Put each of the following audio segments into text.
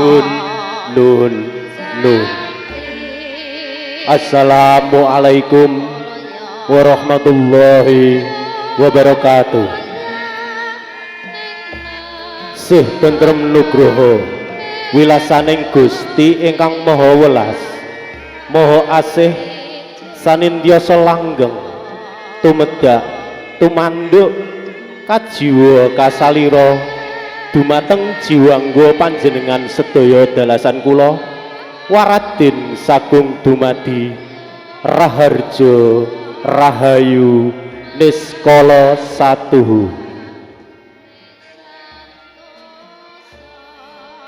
Nun nun nun. Assalamualaikum warahmatullahi wabarakatuh. Sih tentrem nugroho wilasaning Gusti ingkang Maha Welas, Maha Asih, sanindyasa langgeng tumedhak tumanduk kajiwa kasalira dumateng jiwangga panjenengan sedaya dalasan kula Waradin Sagung Dumadi Raharjo Rahayu Niskala Satuhu.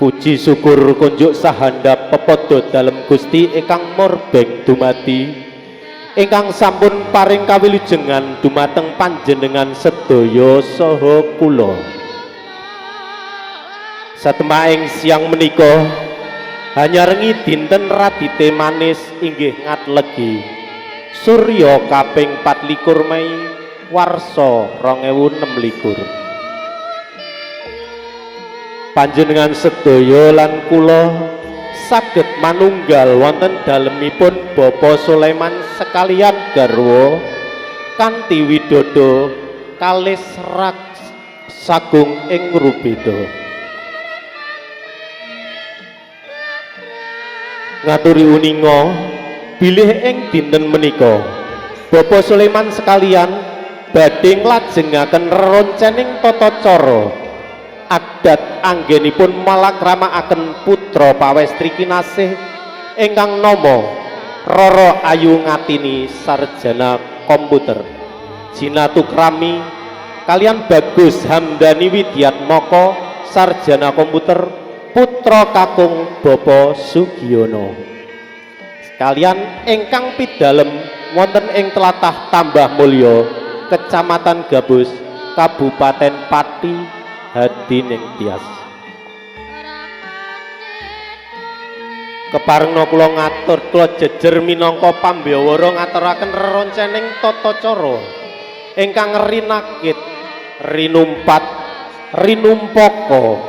Puji syukur kunjuk sahandap pepodo dalem Gusti ingkang murbeng dumadi ingkang sampun paring kawilujengan dumateng panjenengan sedaya saha kula. Satemaing siang menika hanyarengi dinten radite manis inggih ngatlegi surya kaping 24 Mei warsa 2026. Panjenengan sedaya lan kula saged manunggal wonten dalemipun Bapak Sulaiman sekalian garwa kanthi widodo kalis rak sagung ing rubeda. Ngaturi uninga bilih ing dinten menika Bapak Sulaiman sekalian badhe nglajengaken reroncening tata cara adat anggenipun malakramakaken putra pawestri kinasih ingkang nama Roro Ayu Ngatini sarjana komputer Jinatu Krami kalian Bagus Hamdani Widyatmoko sarjana komputer putra kakung Bapak Sugiono sekalian ingkang pidalem wonten ing tlatah Tambah Mulya Kecamatan Gabus Kabupaten Pati Hadiningtyas. Keparengna kula ngatur kula jejer minangka pambawara ngaturaken reroncening tata cara ingkang rinakit rinumpat rinumpaka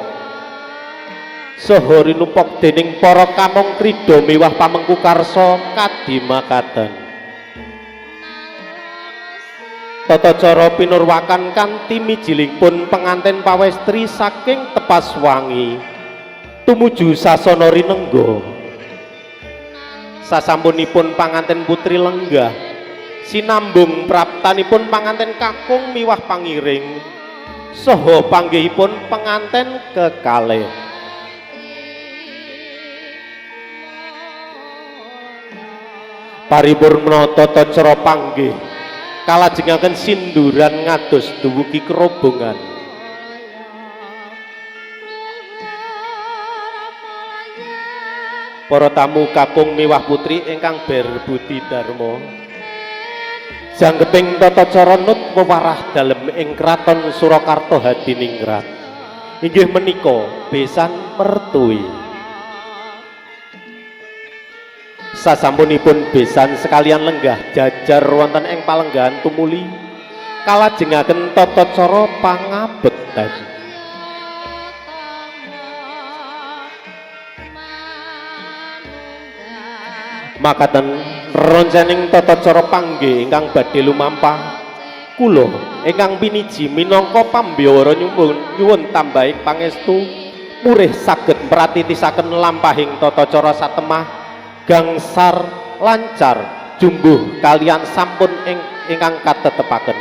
saha rinumpak dening para kamong krida miwah pamengku karsa kadimakaten. Tata cara pinurwakan kanthi mijilipun pengantin pawestri saking Tepas Wangi tumuju sasana rinengga. Sasampunipun panganten putri lenggah sinambung praptanipun panganten kakung miwah pangiring saha panggihipun penganten kekalih. Paripurna tata cara panggih kalajengaken sinduran ngados duwugi kerobongan. Para tamu kakung miwah putri ingkang berbudi dharma jangkeping tata cara nut wewarah dalem ing kraton Surakarta Hadiningrat inggih menika besan mertui. Sasampunipun besan sekalian lenggah jajar wonten ing palenggahan tumuli kalajengaken tata cara pangabekten. Makaten roncening tata cara panggih ingkang badhe lumampah kula ingkang piniji minangka pambawara nyuwun tambahing pangestu murih saged mratitisaken lampahing tata cara satemah gangsar lancar jumbuh kalian sampun ingkang katetepaken.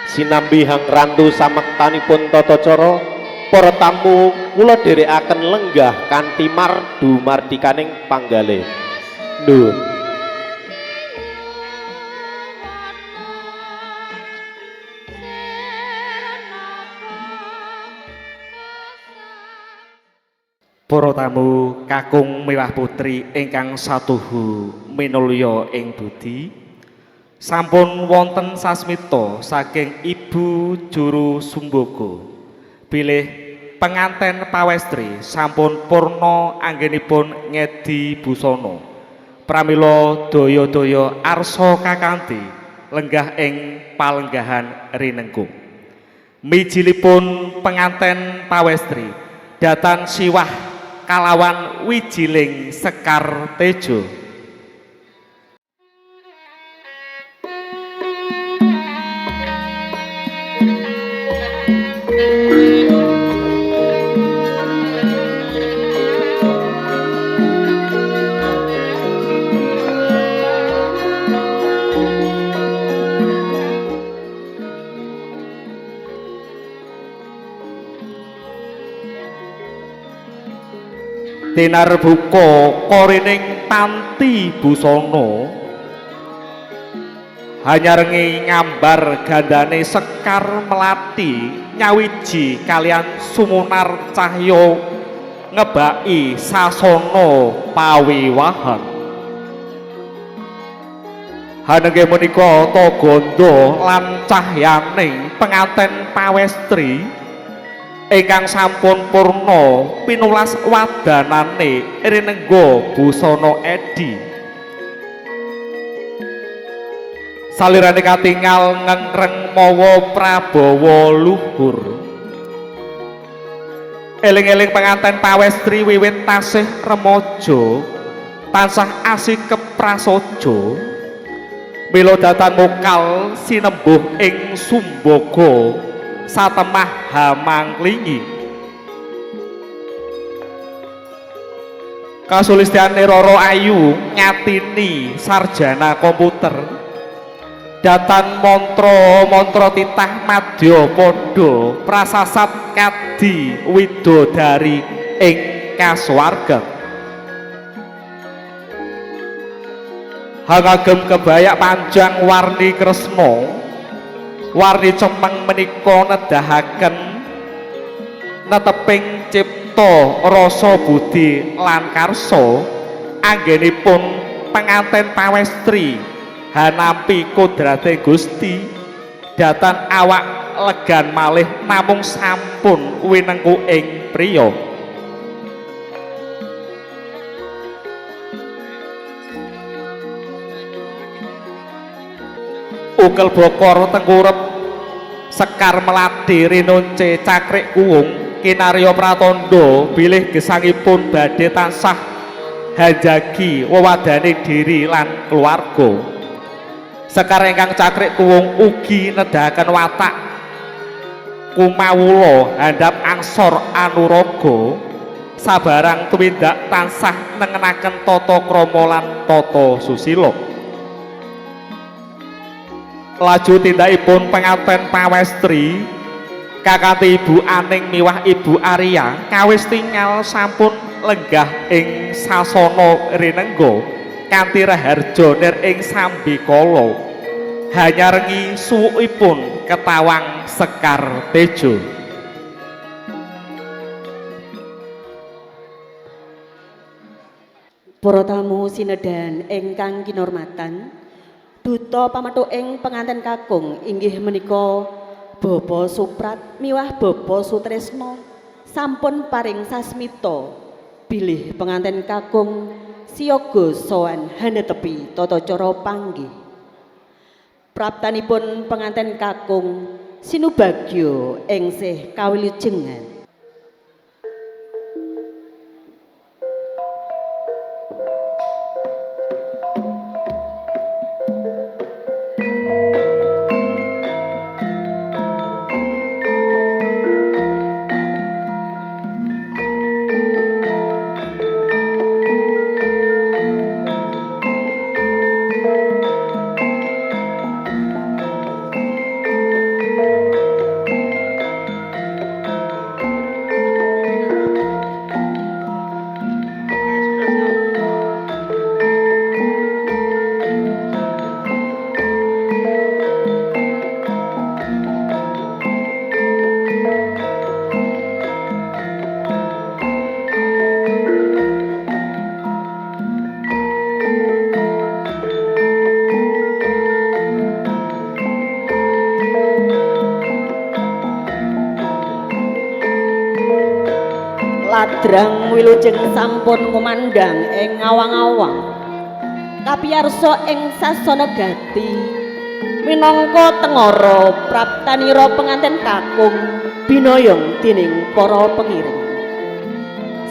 Sinambi hangrantu samektanipun tata cara para tamu kula dherekaken lenggah kanthi mardu mardikaning panggalih. Nun. Para tamu kakung miwah putri ingkang satuhu minulya ing budi, sampun wonten sasmita saking Ibu Juru Sumbogo bilih penganten pawestri sampun purna anggenipun ngedi busana. Pramila daya-daya arsa kakanthi lenggah ing palenggahan rinengkung. Mijilipun penganten pawestri Datan siwah kalawan wijiling sekar tejo. Tinarbuka korining panti busana hanyarengi ngambar gandane sekar melati nyawiji kalian sumunar cahya ngebaki sasana pawiwahan. Hanenggih menika taganda lan cahyaning penganten pawestri ingkang sampun purna pinulas wadanane rinengga busana edi. Salirane katingal ngengreng mawa prabawa luhur. Eling-eling penganten pawestri wiwit tasih remaja tansah asikep prasaja mila datan mokal sinembuh ing sumbaga satemah hamanglingi. Kasulistyane Roro Ayu ngatini sarjana komputer datan mantra-mantra titah madya padha prasasat kadi widodari ing kasuwargan. Hangagem kebayak panjang warni kresna warni cemeng menika nedahaken neteping cipta rasa budi lan karsa anggenipun penganten pawestri hanampi kodrate Gusti datan awak legan malih namung sampun winengku ing priya. Ukel bokor tengkurep sekar melati rinonce cakrik kuwung kinarya pratandha bilih gesangipun badhe tansah hanjagi wewadane diri lan keluarga. Sekar ingkang cakrik kuwung ugi nedahaken watak kumawula handhap angsor anuraga sabarang tumindak tansah nengenaken tata krama lan tata susila. Laju tindakipun penganten pawestri kakanthi Ibu Aning miwah Ibu Arya kawis tingal sampun lenggah ing sasana rinengga kanthi raharja nir ing sambikala hanyarengi suwukipun ketawang sekar tejo. Para tamu sinedhan ingkang kinormatan, duta pamethuking penganten kakung inggih menika Bapak Suprat miwah Bapak Sutresno sampun paring sasmita bilih penganten kakung siaga sowan hanetepi tata cara panggih. Praptanipun penganten kakung sinubagya engsih kawilujengan. Ladrang wilujeng sampun ngumandhang ing awang-awang kapiyarsa ing sasana gati minangka tengara praptanira penganten kakung binoyong dening para pengiring.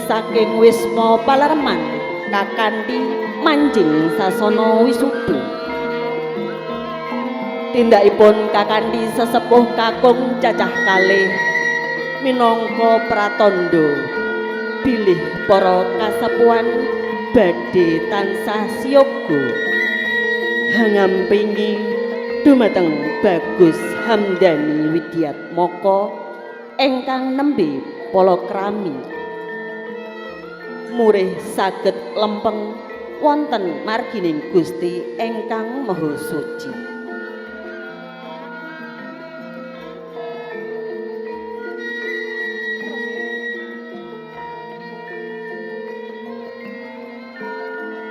Saking Wisma Palerman kakanthi manjing sasana wisuda. Tindakipun kakanthi sesepuh kakung cacah kalih minangka pratandha bilih para kasepuhan badhe tansah siaga hangampingi dumateng Bagus Hamdani Widyatmaka ingkang nembe palakrami murih saged lempeng wonten margining Gusti ingkang Maha Suci.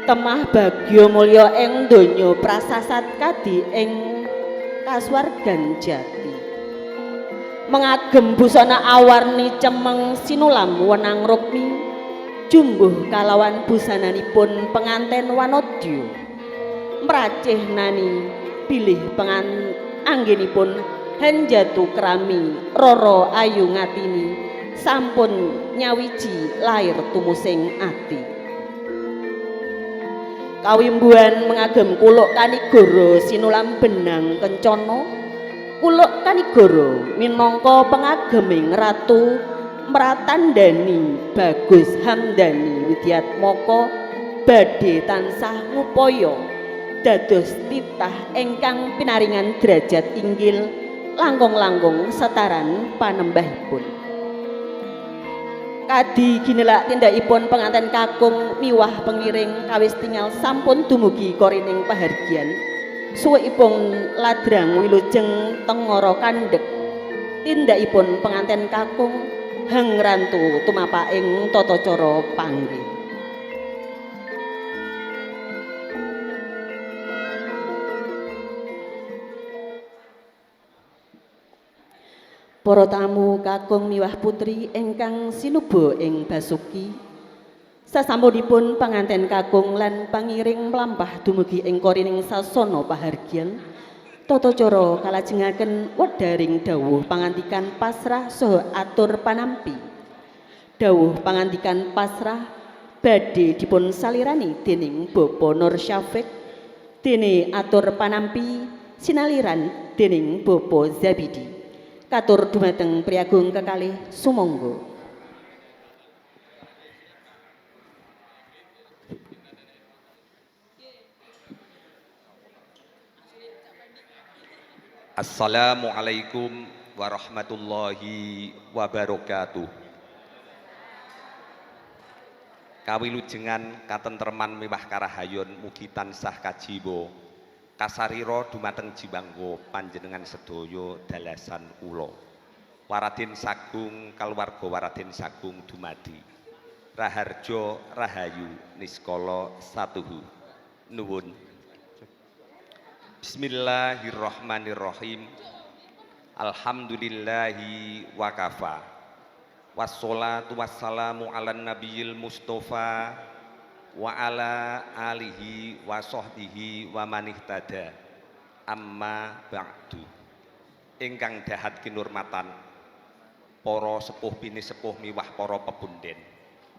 Temah bagya mulya ing donya prasasat kadi ing kasuwargan jati. Mengagem busana awarni cemeng sinulam wenang rukmi jumbuh kalawan busananipun penganten wanodya. Mracih nani bilih anggenipun hanjatu krami rara ayu ngatini sampun nyawiji lair tumusing ati. Kawimbuhan mengagem kuluk kanigara sinulam benang kencana. Kuluk kanigara minangka pengageming ratu mratandhani Bagus Hamdani Widyatmaka badhe tansah ngupaya dados titah ingkang pinaringan derajat inggil langkung-langkung setaran panembahipun. Kadi ginelak tindakipun penganten kakung miwah pengiring kawis tingal sampun dumugi korining pahargyan. Suwekipun ladrang wilujeng tengara kandhek. Tindakipun penganten kakung hang rantu tumapaking tata cara panggih. Para tamu kakung miwah putri ingkang sinuba ing basuki, sasampunipun panganten kakung lan pangiring mlampah dumugi ing korining sasana pahargyan, tata cara kalajengaken wedharing dawuh pangandikan pasrah saha atur panampi. Dawuh pangandikan pasrah badhe dipun salirani dening Bapak Nur Syafiq, dene atur panampi sinaliran dening Bapak Zabidi. Katur dumateng priyagung kekalih sumangga. Assalamualaikum warahmatullahi wabarakatuh. Kawilujengan katentreman miwah karahayon mugi tansah kajiwa kasarira dumateng jiwangga panjenengan sedaya dalasan kula. Waradin Sagung kaluwarga Waradin Sagung dumadi. Raharja rahayu niskala satuhu. Nuwun. Bismillahirrahmanirrahim. Alhamdulillahi wa kafa. Wassalatu wassalamu ala nabiyil mustafa wa ala alihi wa sahbihi wa manihtada. Amma ba'du. Ingkang dahat kinurmatan para sepuh pinisepuh miwah para pepunden,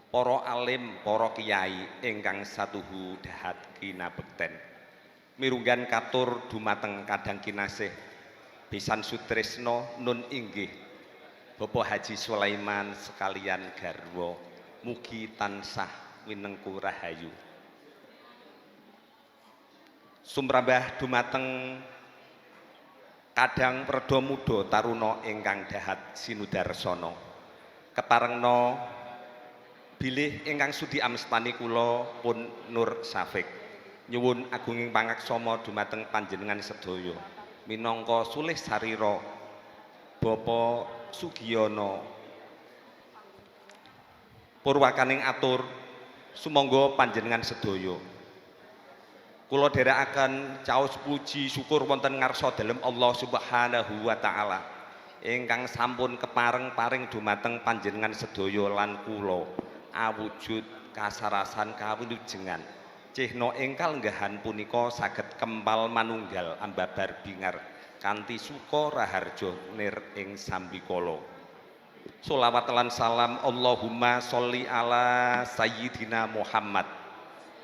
para alim, para kiai ingkang satuhu dahat kinabekten. Mirunggan katur dumateng kadang kinasih Bisan Sutresno nun inggih Bapak Haji Sulaiman sekalian garwa mugi tansah winengku rahayu. Sumrambah dumateng kadang perda muda taruna ingkang dahat sinudarsana. Keparengna bilih ingkang sudi amstani kula pun Nur Syafiq. Nyuwun agunging pangaksama dumateng panjenengan sedaya minangka sulih sarira Bapak Sugiyono. Purwakaning atur sumangga panjenengan sedaya. Kula dherekaken caos puji syukur wonten ngarsa dalem Allah Subhanahu wa taala ingkang sampun kepareng paring dumateng panjenengan sedaya lan kula awujud kasarasan kawilujengan. Cihna ing kalenggahan punika saged kempal manunggal ambabar bingar kanthi suka raharja nir ing sambikala. Sholawat lan salam Allahumma sholli ala Sayyidina Muhammad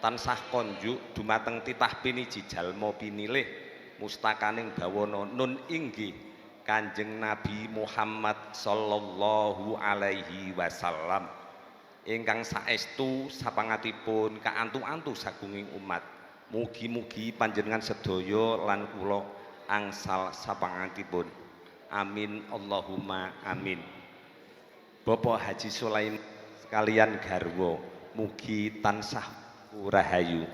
tansah konjuk dumateng titah piniji jalma pinilih mustakaning bawana nun inggih Kanjeng Nabi Muhammad sallallahu alaihi wasallam ingkang saestu sapangatipun kaantu-antu sagunging umat. Mugi-mugi panjenengan sedaya lan kula angsal sapangatipun. Amin Allahumma amin. Bapak Haji Sulaiman sekalian garwa mugi tansah rahayu.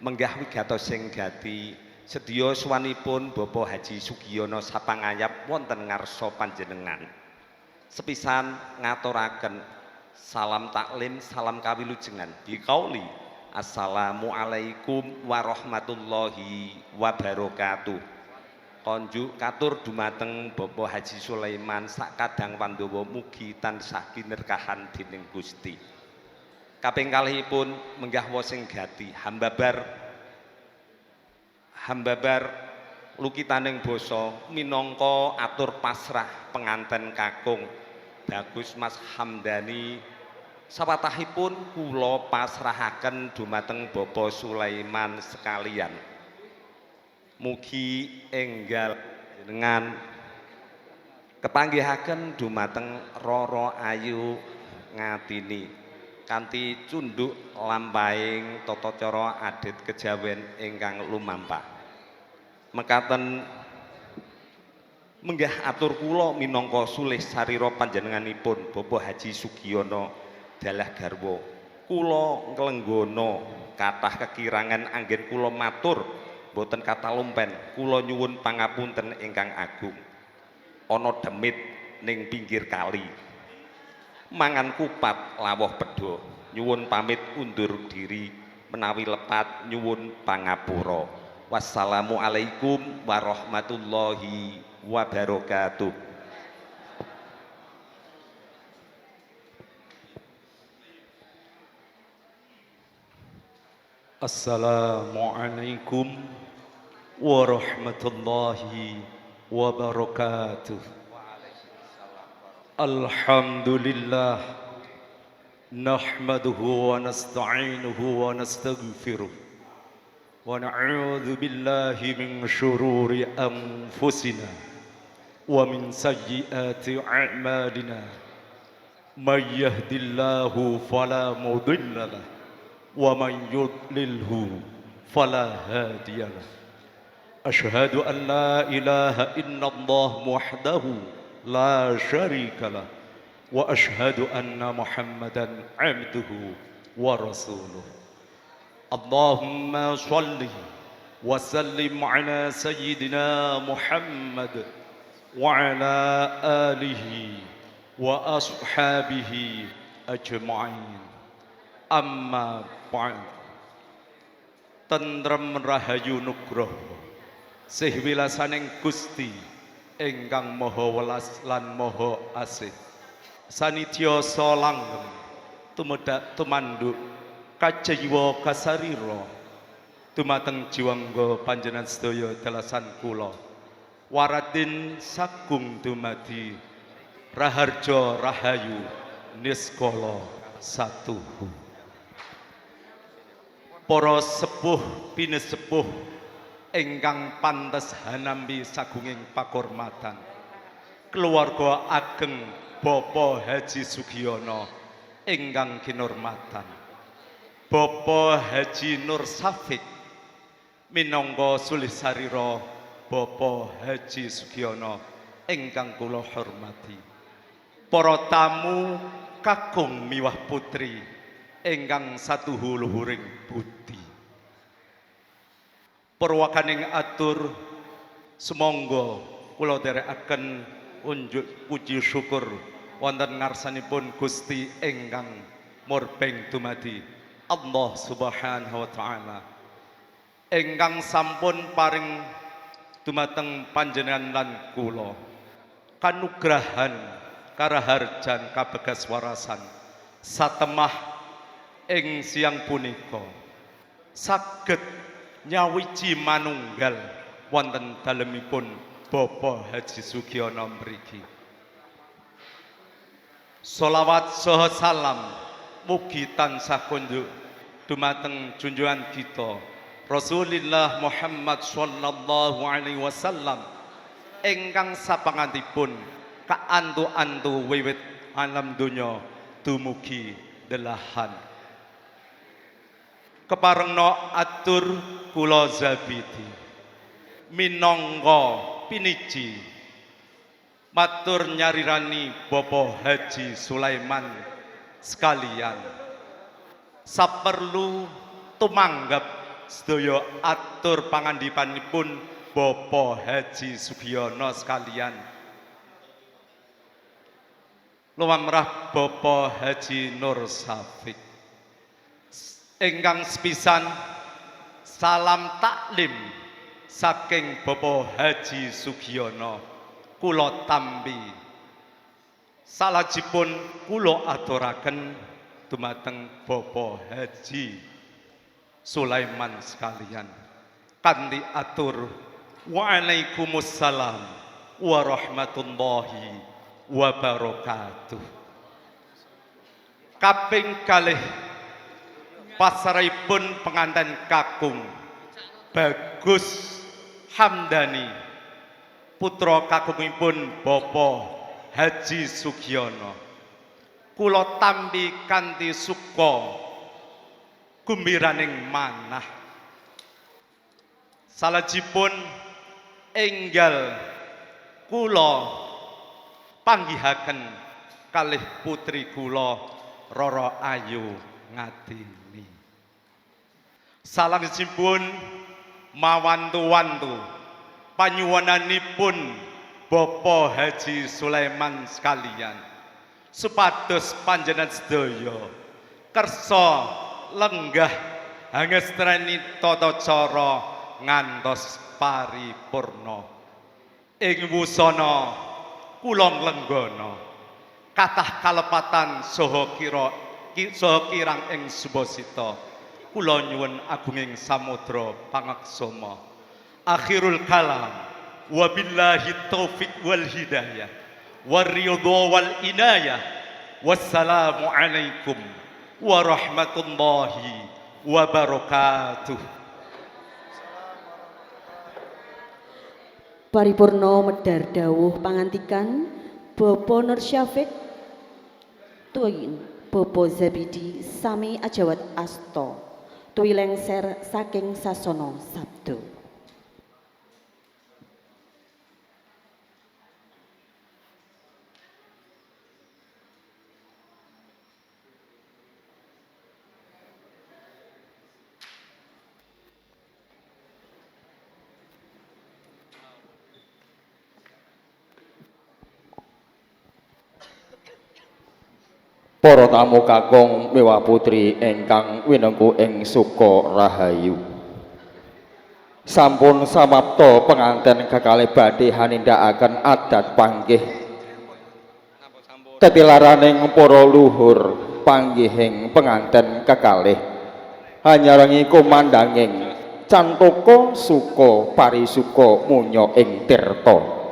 Menggah wigatosing gati sedya suwanipun Bapak Haji Sugiyono sapangayap wonten ngarsa panjenengan. Sepisan ngaturaken salam taklim, salam kawilujengan biqauli assalamualaikum warahmatullahi wabarakatuh. Konjuk katur dumateng Bapak Haji Sulaiman sakadang Pandawa mugi tansah kinerkahan dening Gusti. Kaping kalihipun menggah wosing gati hambabar lukitaning basa minangka atur pasrah penganten kakung Bagus Mas Hamdani sawatahipun kula pasrahaken dumateng Bapak Sulaiman sekalian. Mugi enggal jenengan kepanggihaken dumateng Rara Ayu Ngatini kanthi cunduk lampahing tata cara adat kejawen ingkang lumampah. Mekaten menggah atur kula minangka sulih sarira panjenenganipun Bapak Haji Sugiyono dalah garwa. Kula nglenggana kathah kekirangan anggen kula matur boten katalumpen, kula nyuwun pangapunten ingkang agung. Ana demit ning pinggir kali, mangan kupat lawuh pedha, nyuwun pamit undur diri menawi lepat nyuwun pangapura. Wassalamualaikum warahmatullahi wabarakatuh. Assalamualaikum warahmatullahi wabarakatuh. Alhamdulillah nahmaduhu wa nasta'inuhu wa nastaghfiruh wa na'udzu billahi min syururi anfusina wa min sayyiati a'malina. May yahdihillahu fala mudilla lahu wa man yudlilhu fala hadiya lahu. Asyhadu an la ilaha illallah wahdahu la syarika lah wa asyhadu anna Muhammadan abduhu wa rasuluh. Allahumma shalli wa sallim ala sayyidina Muhammad wa ala alihi wa ashabihi ajma'in. Amma ba'd. Tentrem rahayu nugroho sih wilasaning Gusti ingkang maha welas lan maha asih. Sanitya langgeng tumedhak tumanduk kajiwa kasarira dumateng jiwangga panjenengan sedaya dalasan kula. Waradin sagung dumadi raharja rahayu niskala satuhu. Para sepuh pinesepuh ingkang pantes hanampi sagunging pakurmatan, keluarga ageng Bapak Haji Sugiyono ingkang kinurmatan, Bapak Haji Nur Safik minangka sulih sarira Bapak Haji Sugiyono ingkang kula hormati, para tamu kakung miwah putri ingkang satuhu luhuring budi. Purwakaning atur sumangga kula dherekaken unjuk puji syukur wonten ngarsanipun Gusti ingkang murbeng dumadi Allah Subhanahu wa taala ingkang sampun paring dumateng panjenengan lan kula kanugrahan karaharjan kabegas warasan satemah ing siang punika saged nyawiji manunggal wonten dalemipun Bapak Haji Sugiyono mriki. Solawat saha salam mugi tansah konjuk dumateng junjungan kita Rasulillah Muhammad sallallahu alaihi wasallam ingkang sapangantipun kaantu-antu wiwit alam donya dumugi delahan. Keparengna atur kula Zabidi minangka piniji matur nyarirani Bapak Haji Sulaiman sekalian, saperlu tumanggap sedaya atur pangandipanipun Bapak Haji Sugiono sekalian, lumamrah Bapak Haji Nur Safik. Ingkang sepisan salam taklim saking Bapak Haji Sugiono kula tampi, salajipun kula aturaken dumateng Bapak Haji Sulaiman sekalian kanthi atur waalaikumsalam warahmatullahi wabarakatuh. Kaping kalih pasaripun pengantin kakung Bagus Hamdani putra kakungipun Bapak Haji Sugiono kula tampi kanthi suka gumbiraning manah. Salajipun enggal kula panggihaken kalih putri kula Roro Ayu Ngatini. Salajipun mawantu-wantu panyuwunanipun Bapak Haji Sulaiman sekalian supados panjenengan sedaya kersa lenggah hangestreni tata cara ngantos paripurna. Ing wusana kula nglenggana kathah kalepatan saha kirang ing subasita. Kula nyuwun agunging samudra pangaksama. Akhirul kalam wabillahi taufik wal hidayah waridha wal inayah. Wassalamu alaikum warahmatullahi wabarakatuh. Paripurna medhar dawuh pangantikan Bapak Nur Syafiq tuwin Bapak Zabidi sami ajawat asta tuwi lengser saking sasana sabda. Para tamu kakung miwah putri ingkang winengku ing suka rahayu. Sampun samapta penganten kekalih badhe hanindakaken adat panggih. Tetilaraning para luhur panggihing penganten kekalih hanyarengi kumandhanging cantaka suka parisuka munya ing tirta.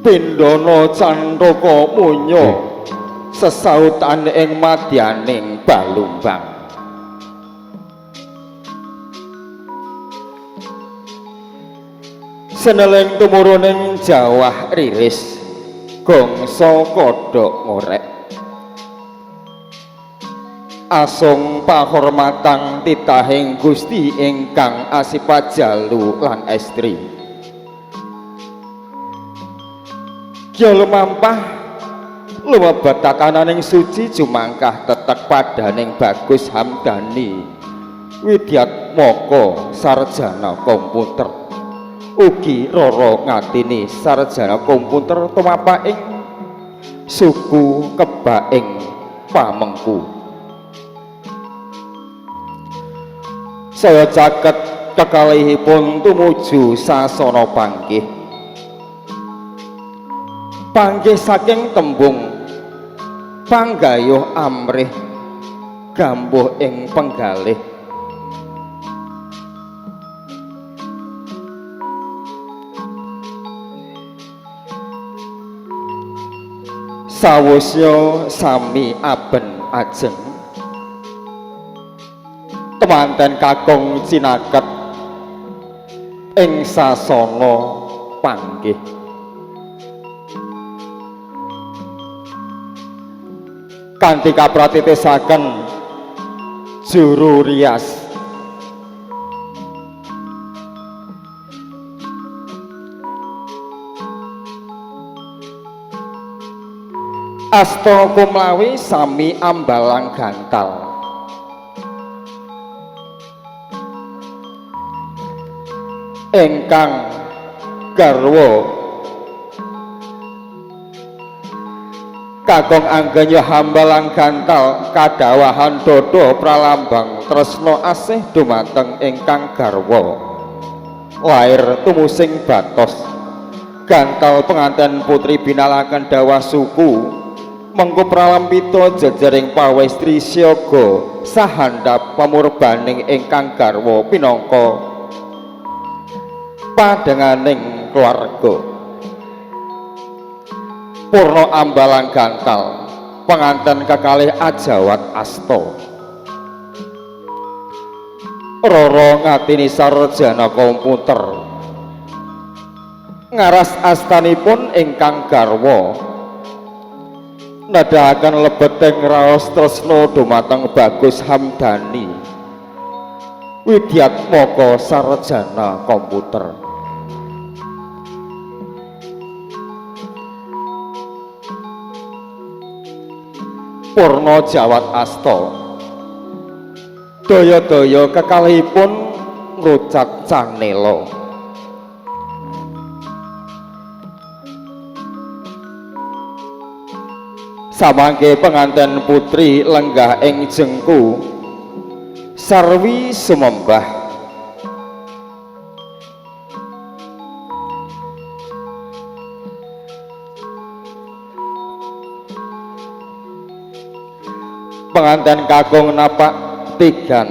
Pindana cantaka munya sesautan ing madyaning balumbang. Seneling tumuruning jawah riris gongso kodhok ngorek. Asung pahormatang titahing Gusti ingkang asipat jalu lan estri. Kya lumampah lumebet tatananing suci jumangkah tetek padaning Bagus Hamdani Widyatmaka sarjana komputer ugi Roro Ngatini sarjana komputer tumapaking suku kebaing pamengku. Saya caket kekalihipun tumuju sasana panggih. Panggih saking tembung panggayuh amrih gambuh ing penggalih. Sawusya sami aben ajeng temanten kakung cinaket ing sasana panggih. Kanthi kapratitisaken juru rias asta kumlawi sami ambalang gantal. Ingkang garwa kakung anggenya hambalang gantal kadawahan dodo pralambang tresna asih dumateng ingkang garwa lair tumusing batos. Gantal penganten putri binalaken dawah suku mengko pralampita jejering pawestri siaga sahandap pamurbaning ingkang garwa pinangka padenganing keluarga. Purna ambalang gantal penganten kekalih ajawat asta. Roro ngatini sarjana komputer ngaras astanipun ingkang garwa nedahaken lebeting raos tresna dumateng Bagus Hamdani Widyatmaka sarjana komputer. Purna jawat asta daya-daya kekalihipun ngrucat canela. Samangke penganten putri lenggah ing jengku sarwi sumembah. Penganten kakung napak tigan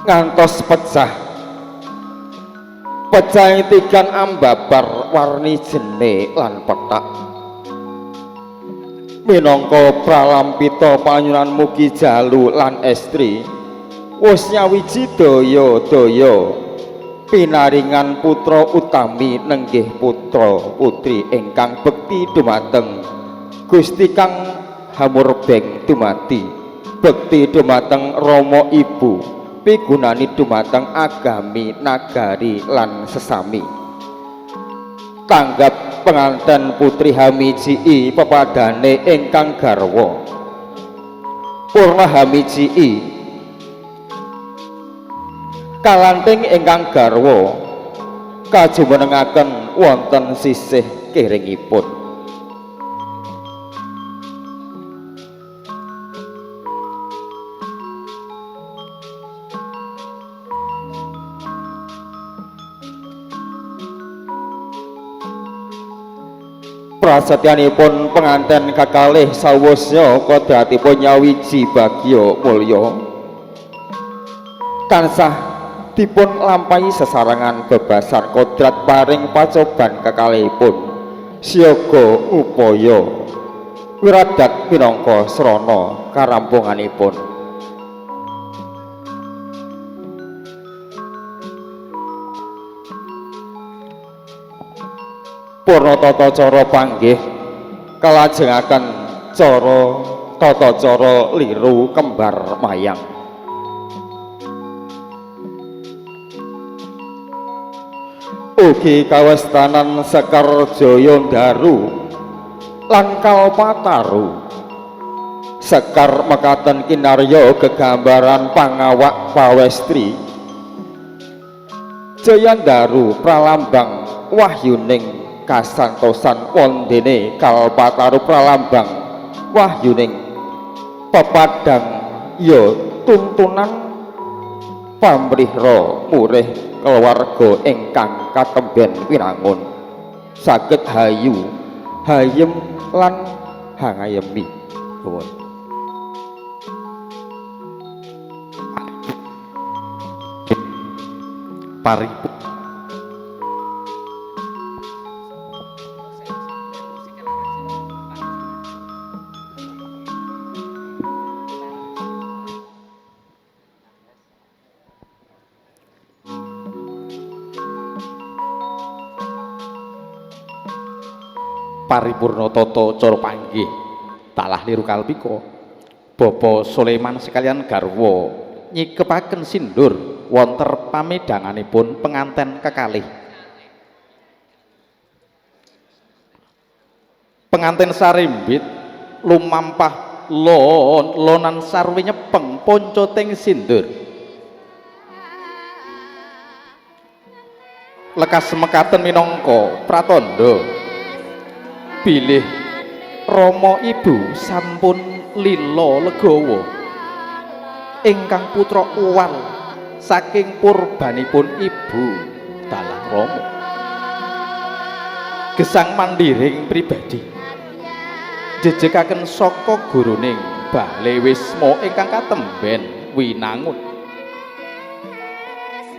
ngantos pecah pecahing tigan ambabar warni jene lan pethak minangka pralampita panyunan mugi jalu lan estri wis nyawiji daya-daya pinaringan putra utami nenggih putra putri ingkang bekti dumateng Gusti kang hamurbeng dumadi, bekti dumateng rama ibu, pigunani dumateng agami nagari lan sesami. Tanggap penganten putri hamiji pepadane ingkang garwa purna hamiji kalanting ingkang garwa kajumenengaken wonten sisih kiringipun. Prasetyanipun penganten kekalih sawusnya kodratipun nyawiji bagya mulya tansah dipun lampahi sesarengan bebasan kodrat paring pacoban kekalihipun siaga upaya wiradat minangka srana karampunganipun. Purna tata cara panggih kalajengaken cara tata cara liru kembar mayang. Ugi kawestanan Sekar Jaya Ndaru lan Kalpataru. Sekar mekaten kinarya gegambaran pangawak pawestri. Jayandaru pralambang wahyuning kasantosan wondene Kalpataru pralambang wahyuning pepadang ya tuntunan pamrihra murih keluarga ingkang katemben winangun saged hayu hayem lan hangayemi. Nuwun. Paripurna tata cara panggih talah liru kalpika Bapak Sulaiman sekalian garwa nyikepaken sindur wonten pamidhanganipun penganten kekalih. Penganten sarimbit lumampah lon lonan sarwi nyepeng poncoting sindur lekas mekaten minangka pratandha bilih rama ibu sampun lila legawa ingkang putra uwal saking purbanipun ibu dalah rama gesang mandiring pribadi jejekaken saka guruning bale wisma ingkang katemben winangun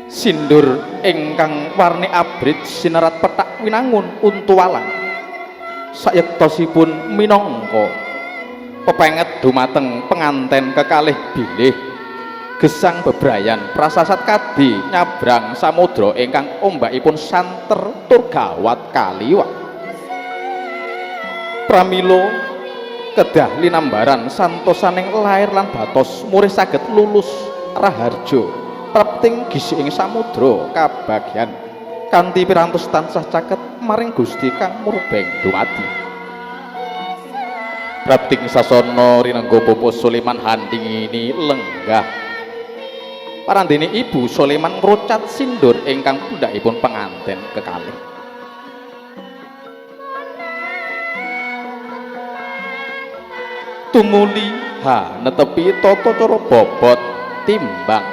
sindur ingkang warni abrit sinerat pethak winangun untuwalang sayektosipun minangka pepenget dumateng penganten kekalih bilih gesang bebrayan prasasat kadi nyabrang samudra ingkang ombakipun santer tur gawat kaliwat. Pramila kedah linambaran santosaning lair lan batos murih saged lulus raharja prapting gisiking samudra kabagyan kanthi pirantos tansah caket maring Gusti kang murbeng dumadi. Prapting sasana rinengga Bapak Sulaiman handingini lenggah parandene Ibu Sulaiman ngrucat sindur ingkang pundhakipun penganten kekalih. Tumuli ha netepi tata cara bobot timbang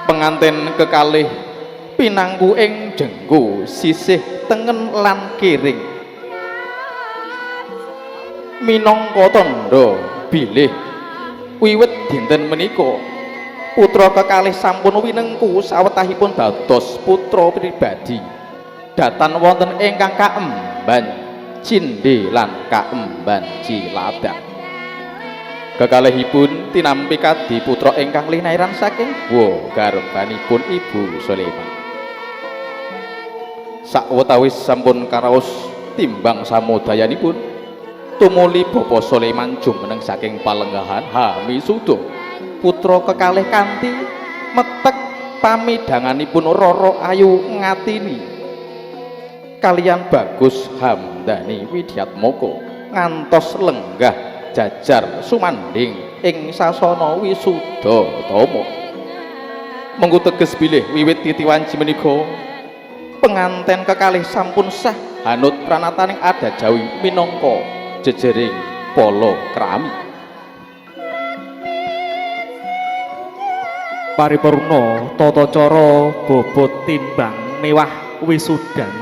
penganten kekalih pinangku ing jengku sisih tengen lan kiring minangka tandha bilih wiwit dinten menika putra kekalih sampun winengku sawetahipun dados putra pribadi datan wonten ingkang kaemban cindhe lan kaemban Ciladang. Kekalihipun tinampi kadi putra ingkang linairan saking wa garbanipun Ibu Sulaiman. Sawetawis sampun karaos timbang samudayanipun tumuli Bapak Sulaiman jumeneng saking palenggahan Hamisuda putra kekalih kanthi metek pamidhanganipun Roro Ayu Ngatini kalian Bagus Hamdani Widyatmoko ngantos lenggah jajar sumanding ing sasana wisuda tama. Mengku teges bilih wiwit titi wanci menika penganten kekalih sampun sah hanut pranataning adat Jawi minangka jejering pala krami. Paripurna tata cara bobot timbang mewah wisudan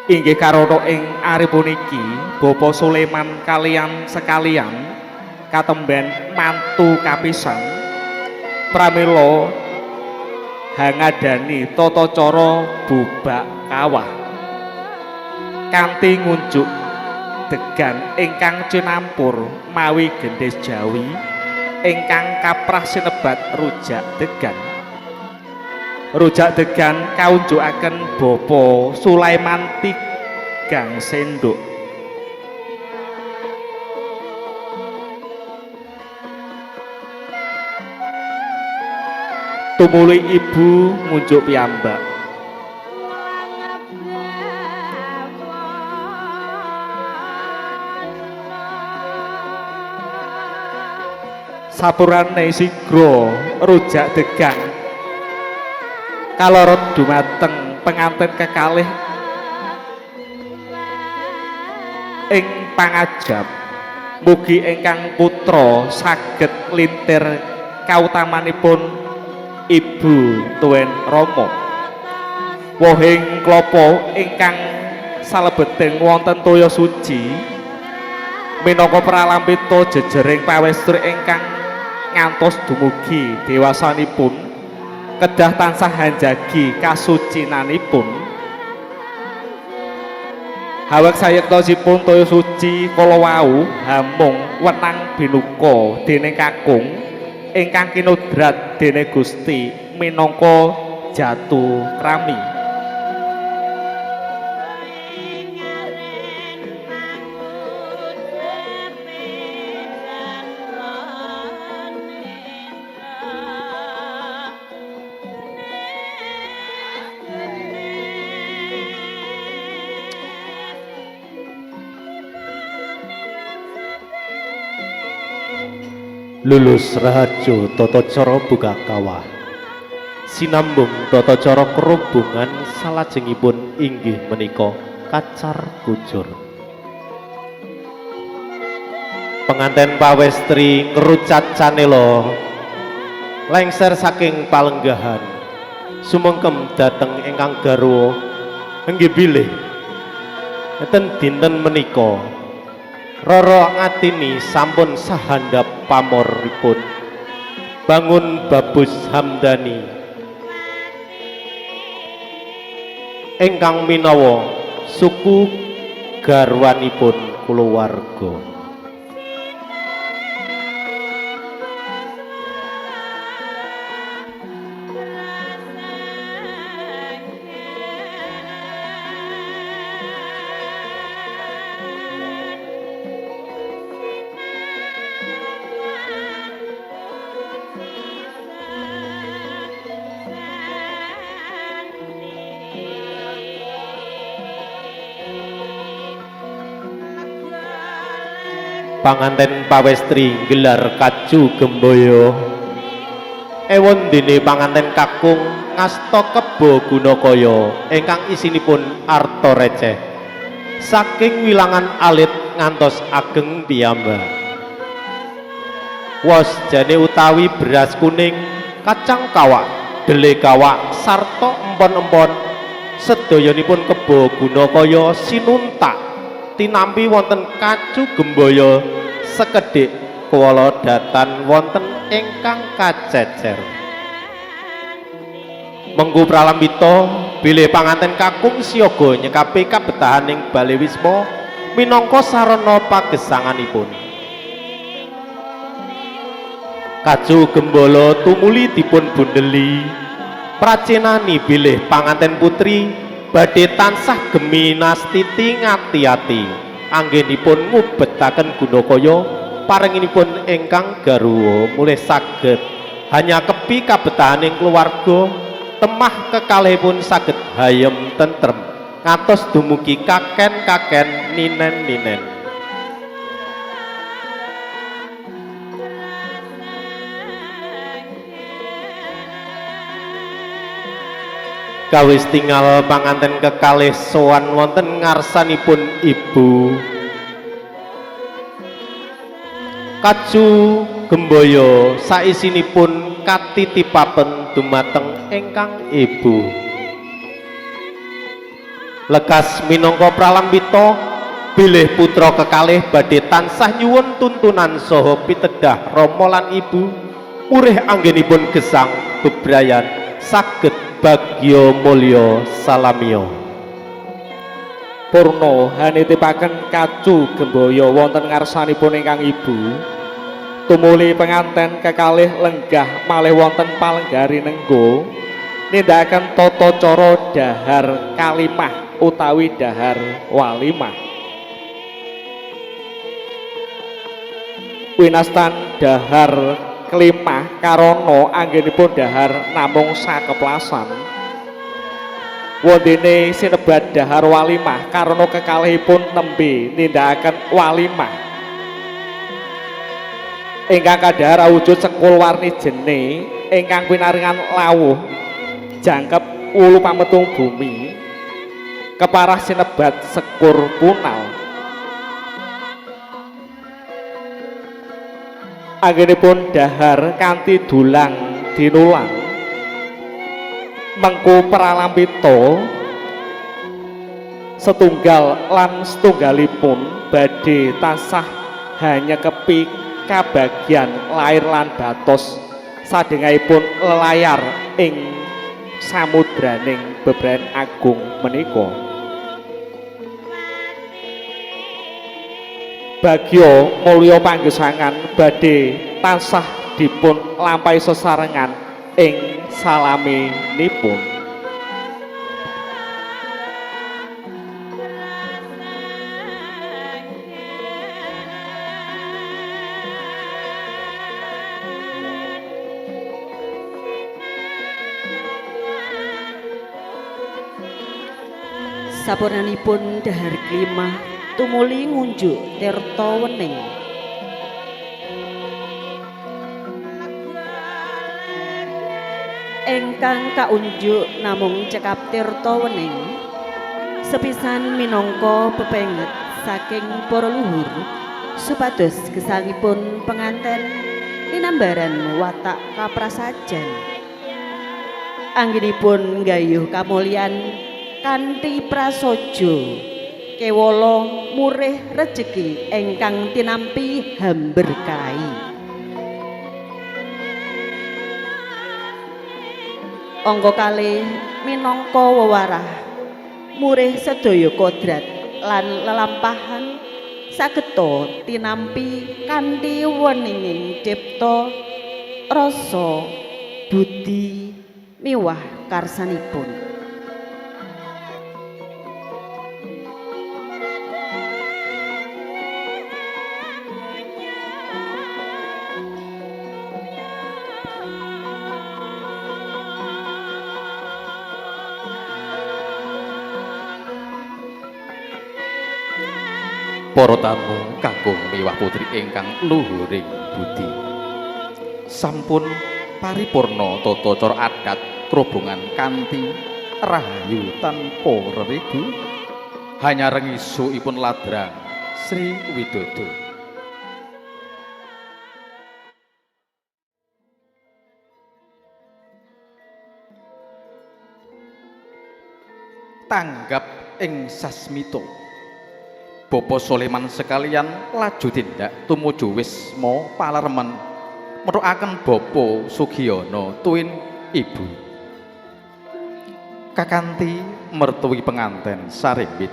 inggih karana ing ari puniki Bapak Sulaiman kalian sekalian katemben mantu kapisan pramila hangadani tata cara bubak kawah kanthi ngunjuk degan ingkang cinampur mawi gendhis Jawi ingkang kaprah sinebat rujak degan. Rujak degan kaunjukaken Bapak Sulaiman tigang sendok. Tumuli ibu ngunjuk piyambak. Sapurane sigra rujak degan kalorot dumateng pengantin kekalih ing pangajap. Mugi ingkang putra saged nglintir kautamanipun ibu tuen rama. Wohing klapa ingkang salebeting wonten toya suci minangka pralampita jejering pawestri ingkang ngantos dumugi dewasanipun kedah tansah hanjagi kasucinanipun. Hawek sayektosipun toya suci kala wau hamung wenang binuka dening kakung ingkang kinodrat dene Gusti minangka jatu krami. Lulus raharjo tata cara buka kawah sinambung tata cara kerubungan salajengipun inggih menika kacar kucur. Penganten pawestri ngrucat canela lengser saking palenggahan sumengkem dhateng ingkang garwa inggih bilih enten dinten menika Rara Ngatini sampun sahandap pamoripun bangun Babus Hamdani ingkang minawa suku garwanipun kulawarga. Panganten pawestri gelar kacu gemboyo ewon dene panganten kakung ngasta kebo gunakaya ingkang isinipun arta receh saking wilangan alit ngantos ageng piyambak. Wos jane utawi beras kuning, kacang kawak, dele kawak sarta empon-empon sedayanipun kebo gunakaya sinuntak tinampi wonten kacu gemboyo sekedhik kewala datan wonten ingkang kacecer. Mengku pralambita bilih panganten kakung siaga nyekapi kabetahaning bale wisma minangka sarana pagesanganipun. Kacu gembala tumuli dipun bundeli pracenani bilih panganten putri badhe tansah geminastiti ngati-ati anggenipun ngubetaken gunakaya parenginipun ingkang garwa mulih saged hanya kepi kabetahaning keluarga temah kekalihipun saged hayem tentrem ngantos dumugi kaken-kaken ninen-ninen. Kawis tingal panganten kekalih sowan wonten ngarsanipun ibu. Kacu gemboyo saisinipun katitipaken dumateng ingkang ibu. Lekas minangka pralambita bilih putra kekalih badhe tansah nyuwun tuntunan saha pitedah rama lan ibu murih anggenipun gesang bebrayan saged bagya mulya salamiya. Purna hanitipaken kacu gemboyo wonten ngarsanipun ingkang ibu. Tumuli penganten kekalih lenggah malih wonten palenggari nenggo nindakaken tata cara dahar kalimah utawi dahar walimah. Winastan dahar kelimah karana anggenipun dahar namung sakeplasan. Wondene sinebat dahar walimah karana kekalihipun nembe nindakaken walimah. Ingkang kadhahar awujud sekul warni jene ingkang pinaringan lawuh jangkep wulu pametung bumi keparah sinebat sekur punal. Anggenipun dahar kanthi dulang dinulang mengku pralampita setunggal lan setunggalipun badhe tansah hanyekepi kabagyan lair lan batos sadengahipun lelayar ing samudraning bebrayan agung menika. Bagya mulya panggesangan badhe tansah dipun lampahi sesarengan ing salaminipun. Sapurnanipun dahar klimah tumuli ngunjuk tirta wening. Ingkang kaunjuk namung cekap tirta wening sepisan minangka pepenget saking para luhur supados gesangipun penganten linambaran watak kaprasajan. Anggenipun nggayuh kamulyan kanthi prasaja kewala murih rejeki ingkang tinampi hamberkahi. Angka kalih minangka wewarah murih sedaya kodrat lan lelampahan sageta tinampi kanthi weninging cipta rasa budi miwah karsanipun. Para tamu kakung miwah putri ingkang luhuring budi, sampun paripurna tata cara adat krobongan kanthi rahayu tanpa rerigu, hanya rengisukipun ladrang Sri Widodo. Tanggap ing sasmita Bapak Soleman sekalian laju tindak tumuju Wisma Palermen methukaken Bapak Sugiyono tuwin ibu kakanthi mertuwi penganten sarimbit.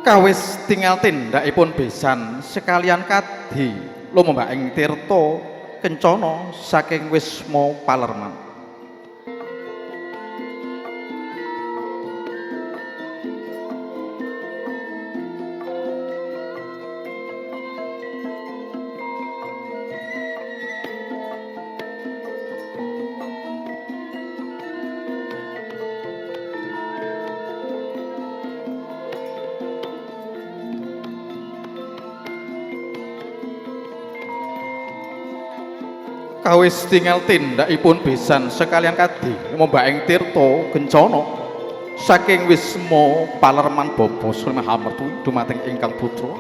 Kawis tinggal tindakipun besan sekalian kadhi lumembah ing tirta kencana saking Wisma Palerman. Kawis tinggal tindakipun besan sekalian kadhi lumembah ing tirta kencana saking Wisma Palerman Bapa Sulaiman hamertuwi dumateng ingkang putra.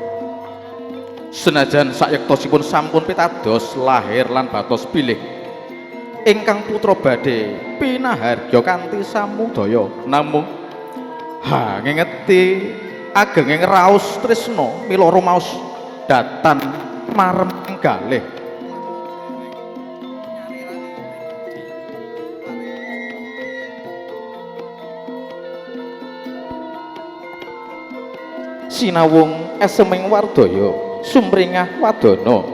Senajan sayektosipun sampun pitados lahir lan batos bilih ingkang putra badhe pinahargya kanthi samudaya, namung ha ngengeti agenging raos tresna mila rumaos datan marem galih. Sinawung eseming wardaya sumringah wadana.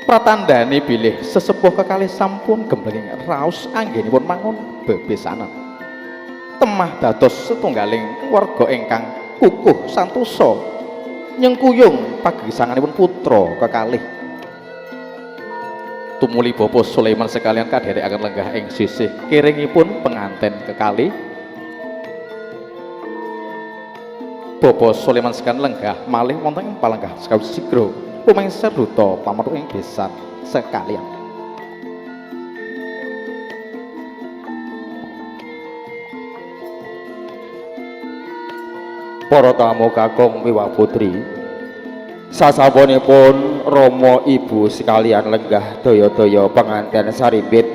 Pratandhane bilih sesepuh kekalih sampun gemblenging raos anggenipun mangun bebesanan. Temah dados setunggaling warga ingkang kukuh santosa nyengkuyung pagesanganipun putra kekalih. Tumuli Bapak Sulaiman sekalian kadherekaken lenggah ing sisih kiringipun penganten kekalih. Bapak Sulaiman sekalian lenggah malih wonten ing palenggah sekawan sigra rumangsa duta pametu ing besan sekalian. Para tamu kakung miwah putri, sasampunipun rama ibu sekalian lenggah daya-daya penganten sarimbit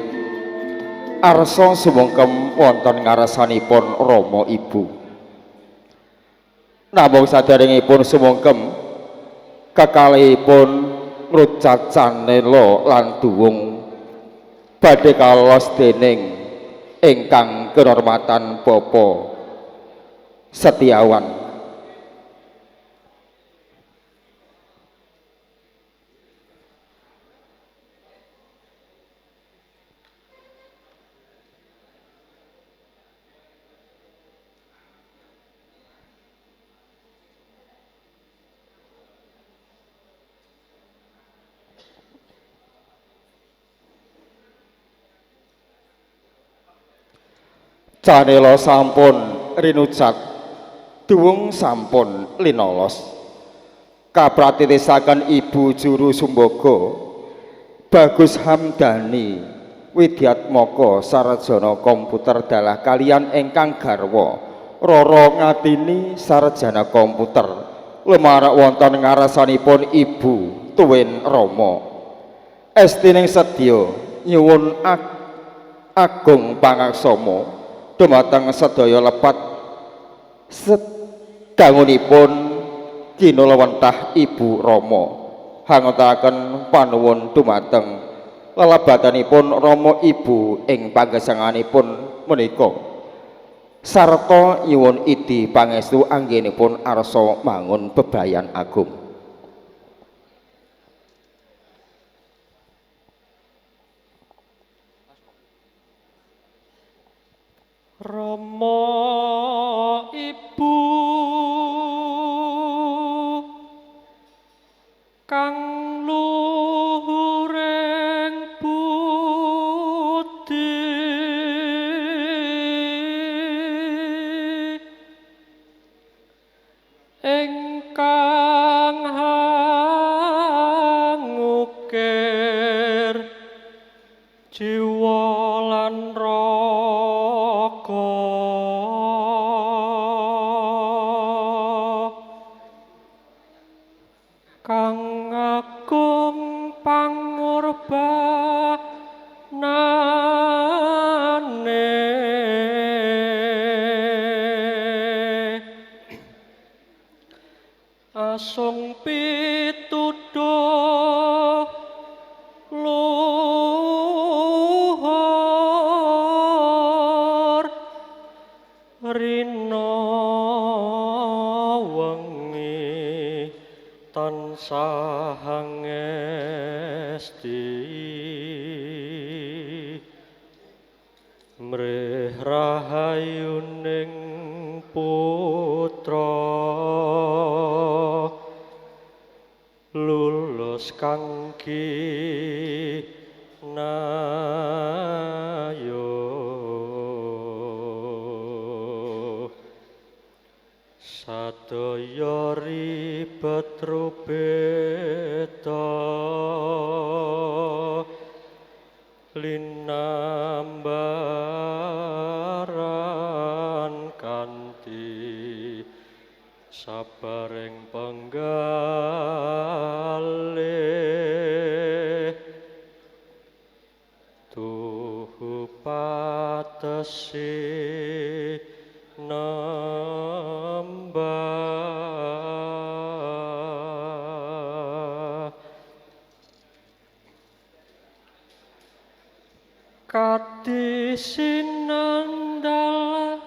arsa sumungkem wonten ngarsanipun rama ibu. Namung saderengipun sumungkem kekalihipun ngrucat canela lan duwung badhe kalos dening ingkang kinurmatan Bapak Setiawan. Canela sampun rinucat, duwung sampun linolos. Kapratitisaken Ibu Juru Sumbaga Bagus Hamdani Widyatmaka sarjana komputer dalah kalian ingkang garwa Roro Ngatini sarjana komputer lumarak wonten ngarsanipun Ibu tuwin Rama. Estining sedya nyuwun agung pangaksama dumateng sedaya lepat sedangunipun kinulawentah Ibu Rama, hangotaken panuwun dumateng lelebatanipun Rama Ibu ing panggesanganipun menika sarta nyuwun idi pangestu anggenipun arsa mangun bebayan agung. Rama Ibu kang luhuring budi ingkang hangukir jiwa lan raga kang agung pangorbanane asung pituduh luhur rina wengi tansah ngesti mrih rahayuning putra lulus kang kinayo sadaya ribet rubeta linambaran kanthi sabaring penggalih tuhu patesi nembah kadisinandal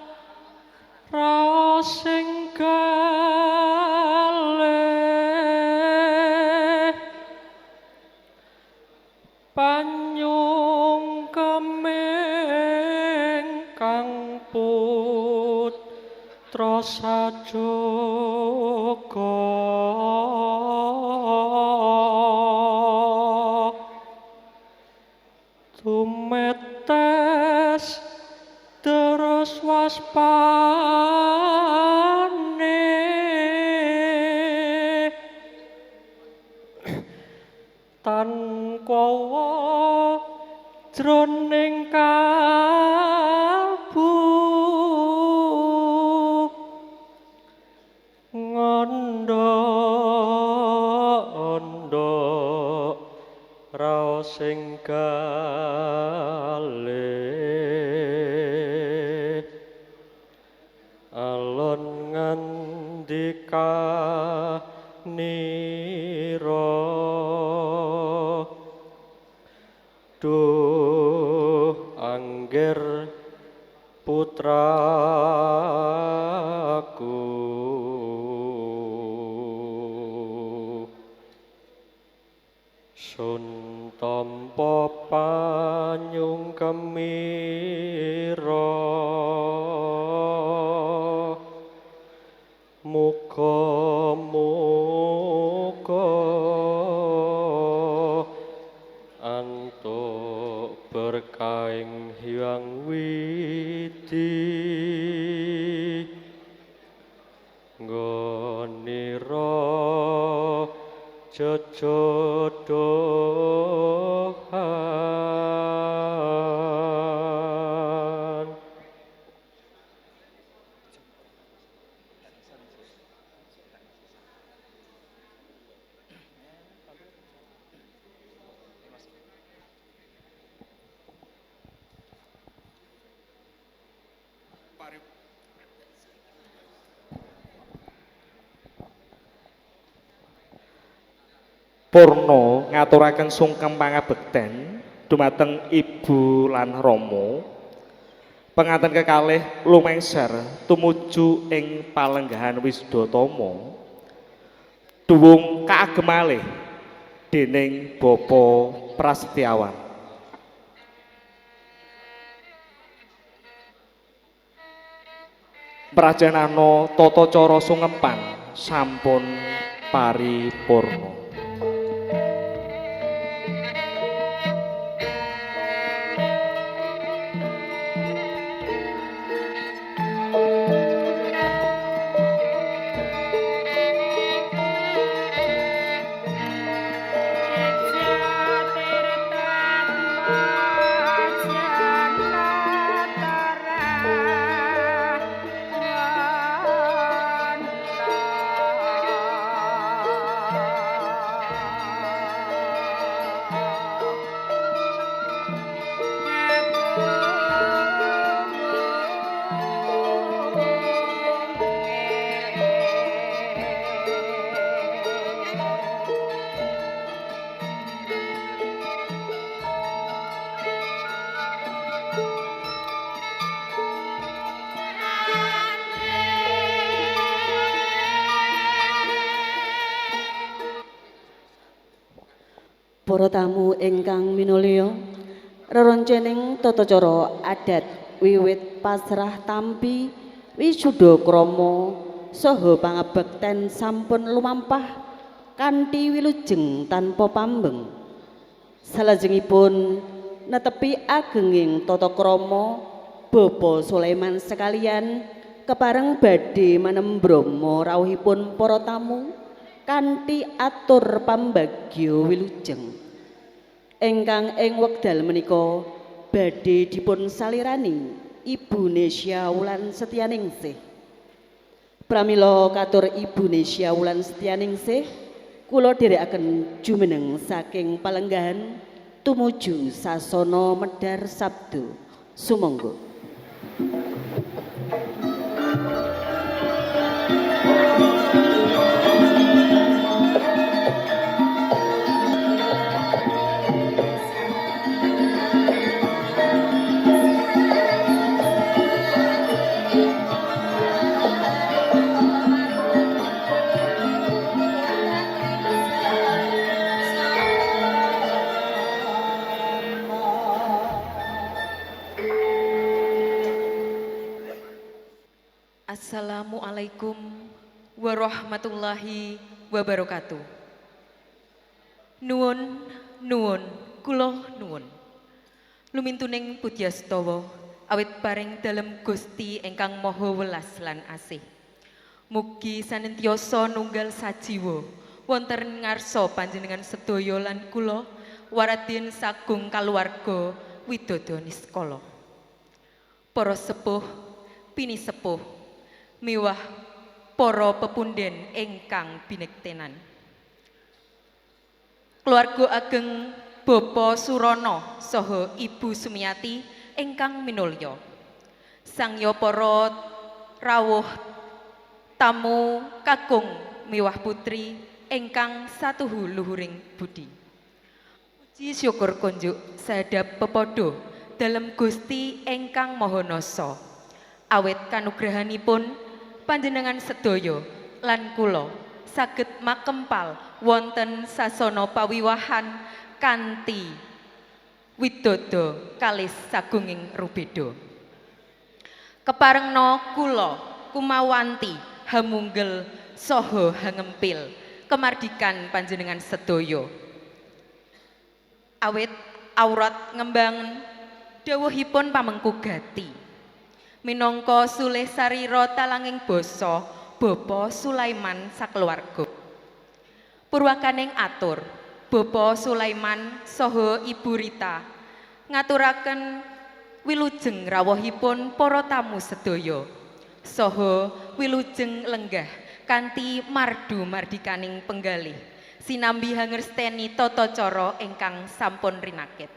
raos sing gandeng Kang putra sajoga tumetes terus waspane tan kowa jroning kalbu ngondo-ondo raos sing galih alon ngandika nira duh angger putraku sun tampa panyungkemira muga-muga antuk berkahing Hyang Widi nggonira jejodohan. Purna ngaturaken sungkem pangabekten dumateng ibu lan rama. Penganten kekalih lumengser tumuju ing palenggahan Wisdatama. Duwung kaagem malih dening Bapa Prasetyawan. Prajanana tata cara sungempan sampun paripurna. Para tamu ingkang minulya, reroncening tata cara adat wiwit pasrah tampi wisuda krama saha pangabekten sampun lumampah kanthi wilujeng tanpa pambeng. Salajengipun netepi agenging tata krama Bapa Sulaiman sekalian kepareng badhe manembrama rawuhipun para tamu kanthi atur pambagya wilujeng. Ingkang ing wekdal menika badhe dipun salirani Ibu Nesya Wulan Setianingsih. Pramila katur Ibu Nesya Wulan Setianingsih kula dherekaken jumeneng saking palenggahan tumuju sasana medhar sabda. Sumangga. Assalamualaikum warahmatullahi wabarakatuh. Nuwun, nuwun, kula nuwun. Lumintuning pudyastawa awit paring dalem Gusti ingkang Maha Welas lan Asih. Mugi sanentiyasa nunggal sajiwa wonten ngarsa panjenengan sedaya lan kula waradin sagung kaluwarga widodo niskala. Para sepuh, pinisepuh, miwah para pepunden ingkang binektenan. Keluarga ageng Bapak Surono saha Ibu Sumiati ingkang minulya. Sangya para rawuh tamu kakung miwah putri ingkang satuhu luhuring budi. Puji syukur kunjuk sadap pepodo dalem Gusti ingkang Maha Nasa. Awit kanugrahanipun panjenengan sedaya lan kula saged makempal wonten sasana pawiwahan kanthi widodo kalis sagunging rubeda. Keparengna kula kumawanti hamunggel saha hangempil kemardikan panjenengan sedaya. Awit aurat ngembang dawuhipun pamengku gati. Minangka sulih sarira talanging basa Bapak Sulaiman sakeluarga. Purwakaning atur Bapak Sulaiman saha Ibu Rita ngaturaken wilujeng rawuhipun para tamu sedaya saha wilujeng lenggah kanthi mardu mardikaning penggalih sinambi hangersteni tata cara ingkang sampun rinakit.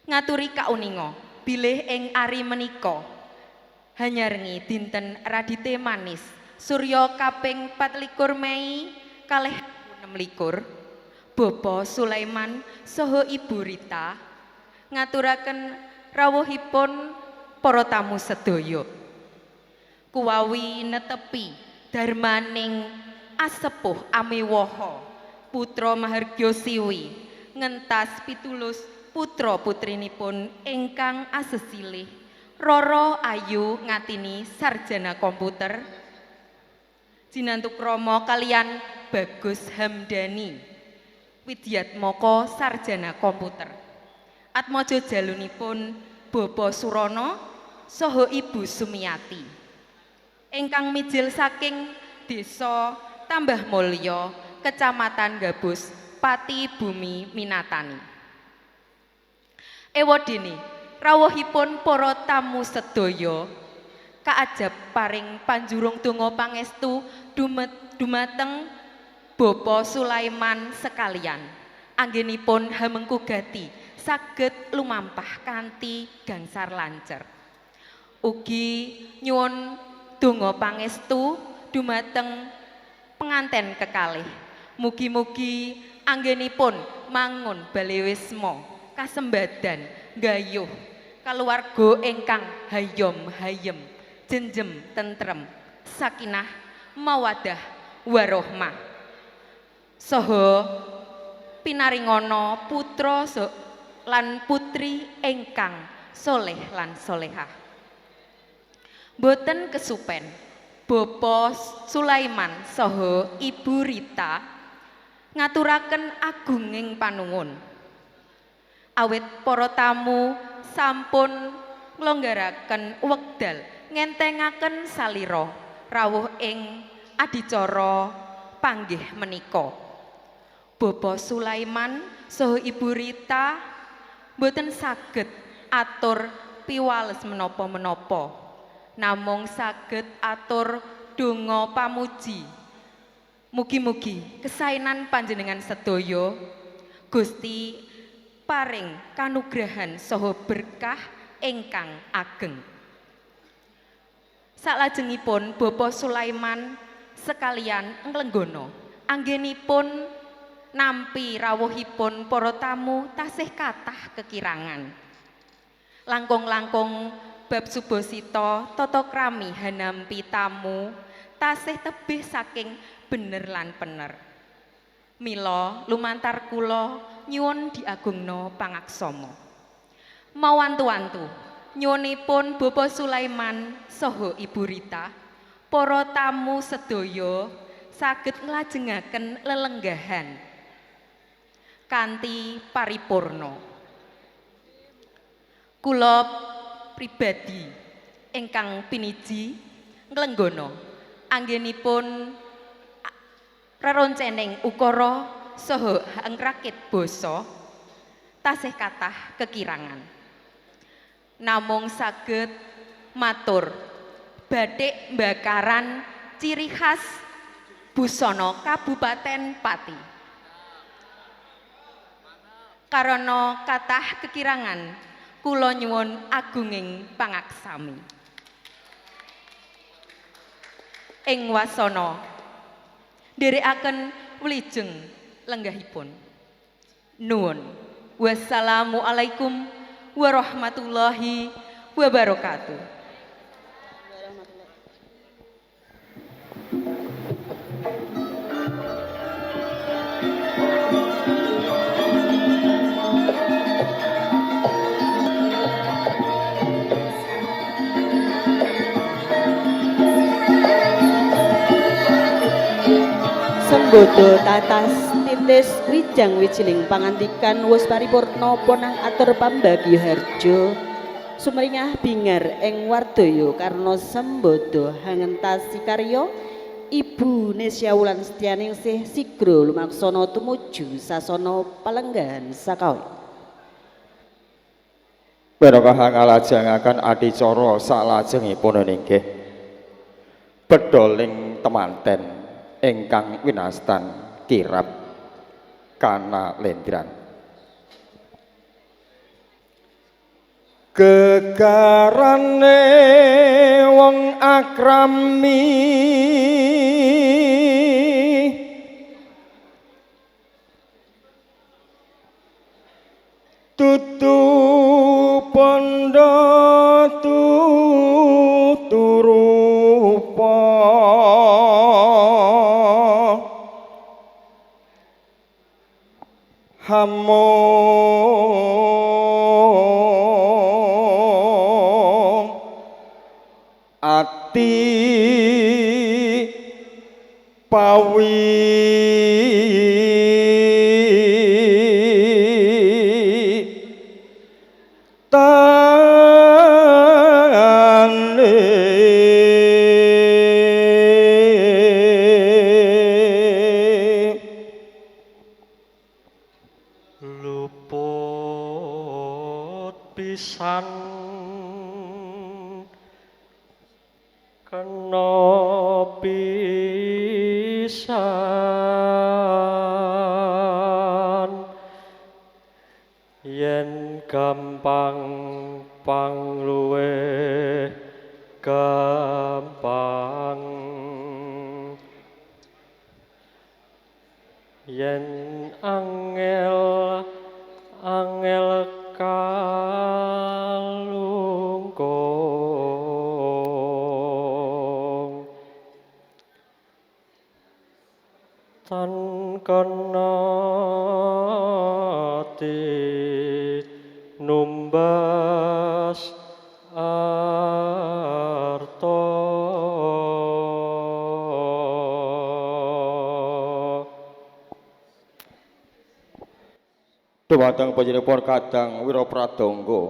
Ngaturi kauninga bilih ing ari menika hanyarengi dinten radite manis surya kaping 24 Mei 2026 Bapak Sulaiman saha Ibu Rita ngaturaken rawuhipun para tamu sedaya. Kuwawi netepi darmaning asepuh amiwaha putra mahargya siwi ngentas pitulus putra putrinipun ingkang asesilih Roro Ayu Ngatini sarjana komputer jinantuk krama kalian Bagus Hamdani Widyatmoko sarjana komputer. Atmaja jalunipun Bapak Surono saha Ibu Sumiati ingkang mijil saking Desa Tambah Mulya, Kecamatan Gabus, Pati Bumi Minatani. Ewadene rawuhipun para tamu sedaya kaajab paring panjurung donga pangestu dumateng Bapak Sulaiman sekalian. Anggenipun hamengku gati saged lumampah kanthi gangsar lancer. Ugi nyuwun donga pangestu dumateng penganten kekalih. Mugi-mugi anggenipun mangun balewisma kasembadan gayuh kaluwarga ingkang hayom hayem jenjem tentrem sakinah mawadah warohmah. Saha pinaringana putra lan putri ingkang soleh lan solehah. Boten kesupen Bapak Sulaiman saha Ibu Rita ngaturaken agunging panuwun. Awit para tamu sampun nglonggaraken wekdal ngentengaken salira rawuh ing adicara panggih menika. Bapak Sulaiman saha Ibu Rita boten saged atur piwales menapa-menapa, namung saged atur donga pamuji. Mugi-mugi kesaenan panjenengan sedaya Gusti paring kanugrahan saha berkah ingkang ageng. Salajengipun Bapak Sulaiman sekalian nglenggono anggenipun nampi rawuhipun para tamu tasih kathah kekirangan. Langkung-langkung bab subasita tata krami hanampi tamu tasih tebih saking bener lan pener. Mila lumantar kula nyuwun diagungna pangaksama. Mawantu-wantu Nyuwunipun Bapak Sulaiman saha Ibu Rita, para tamu sedaya saged nglajengaken lelenggahan kanthi paripurna. Kula pribadi ingkang piniji nglenggana anggenipun reroncening ukara saha angrakit basa tasih kathah kekirangan. Namung saged matur batik bakaran ciri khas busana Kabupaten Pati. Karana kathah kekirangan, kula nyuwun agunging pangaksami. Ing wasana nderekaken wlijeng lenggahipun. Nuwun. Wassalamualaikum warahmatullahi wabarakatuh. Sembodo tatas titis wijang wijiling pangandikan wus paripurna ponang atur pambagi harjo sumringah bingar ing wardaya karna sembodo hangentasi karya Ibu Nesya Wulan Setyaningsih sigra lumaksana tumuju sasana palenggahan sakawi. Minangka ngalajengaken adicara salajengipun inggih bedoling temanten ingkang winastan kirab kanalendran. Gegarane wong akrami tutu bondo tutu rupa hamo ati pawi tane luput pisan kena pisan yen gampang pangluwih gampang yen angel angel kalungkung tan kena numbas arta. Dumateng panjenenganipun Kadang Wirapradangga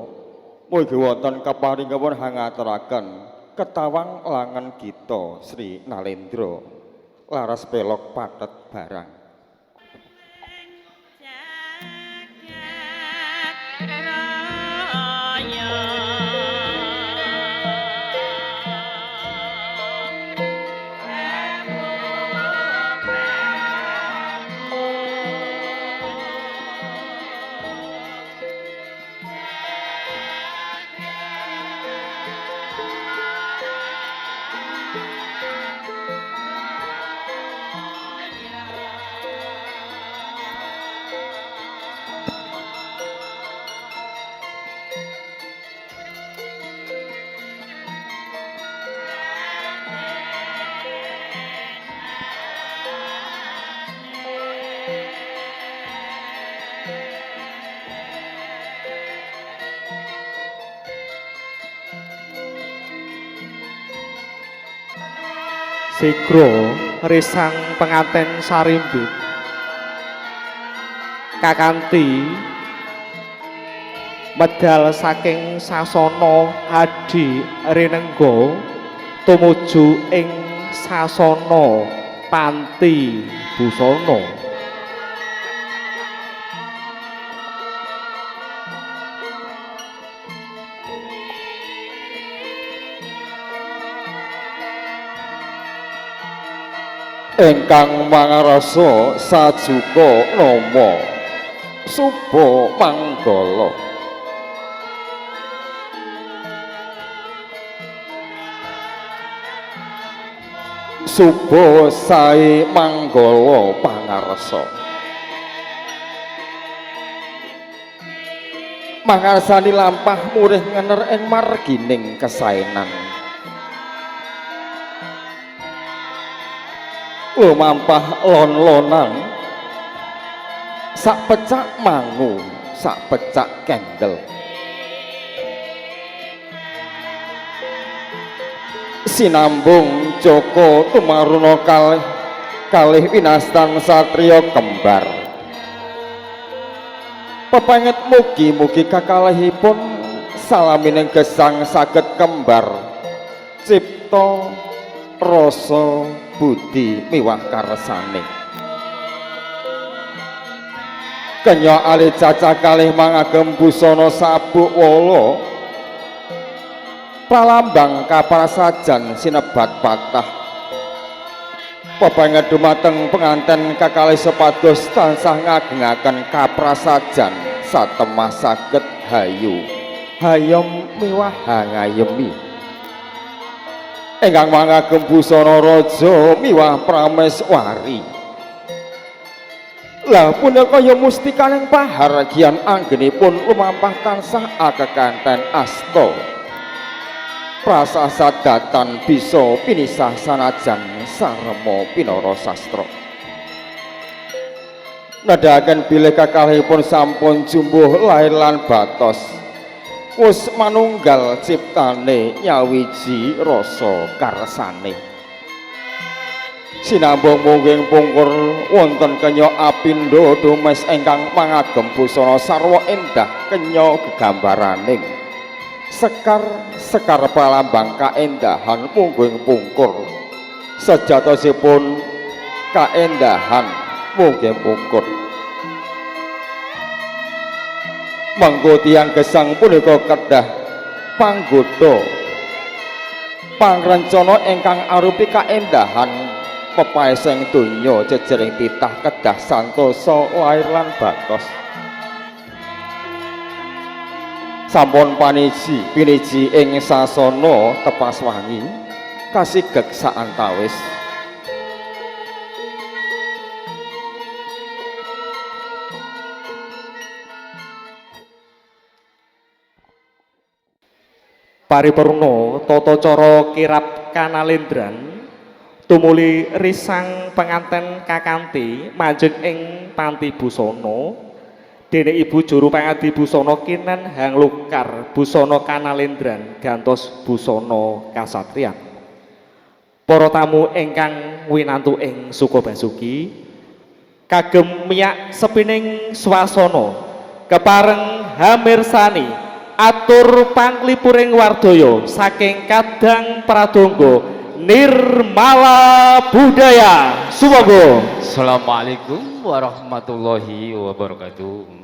mugi wonten kaparingipun hangaturaken ketawang langen gita Sri Nalendra laras pelok pathet barang. Yeah. Sigra risang penganten sarimbit kakanthi medal saking sasana Adi Rinengga tumuju ing sasana Panti Busana. Ingkang mangarasa sajuka nama suba manggala. Suba sae manggala pangarsa. Mangarsani lampah murih ngener ing margining kesaenan. Lumampah lon-lonan sak pecak mangu sak pecak kendel. Sinambung Joko tumaruna kalih kalih winastan satriya kembar. Pepenget mugi-mugi kakalihipun salamining gesang saged kembar cipta rasa budi miwah karsane. Kenya ali cacah kalih mangagem busana sabuk wala pralambang kaprasajan sinebat patah. Pepenget dumateng penganten kakalih supados tansah ngagengaken kaprasajan satemah saged hayu hayom miwah hangayemi. Ingkang mangagem busana raja miwah prameswari. Lah punika ya mustikaning pahargyan anggenipun lumampah tansah akekanten asta. Prasasadatan bisa pinisah sanajan sarema pinara sastra. Nedhaken bilih kakalihipun sampun jumbuh lair lan batos. Wus manunggal ciptane nyawiji rasa karsane. Sinambung mungging pungkur wonten kenya apindo dumes ingkang mangagem busana sarwa endah kenya gegambaraning sekar sekar pralambang kaendahan mungging pungkur. Sejatosipun kaendahan mungging pungkur. Manggo tiyang gesang punika kedah panggoda pangrencana ingkang arupi kaendahan pepaesing donya jejering titah kedah santosa lair lan batos. Sampun paniji piniji ing sasana tepas wangi kasigeg saantawis. Paripurna tata cara kirap kanalendran tumuli risang penganten kakanthi manjing ing panti busana. Dene ibu juru pangadi busana kinen hanglukar busana kanalendran gantos busana kasatriyan. Para tamu ingkang winantu ing Sukabasuki kagem miyak sepining swasana kepareng hamirsani atur panglipuring wardaya saking Kadang Pradangga Nirmala Budaya. Sumangga. Assalamualaikum warahmatullahi wabarakatuh.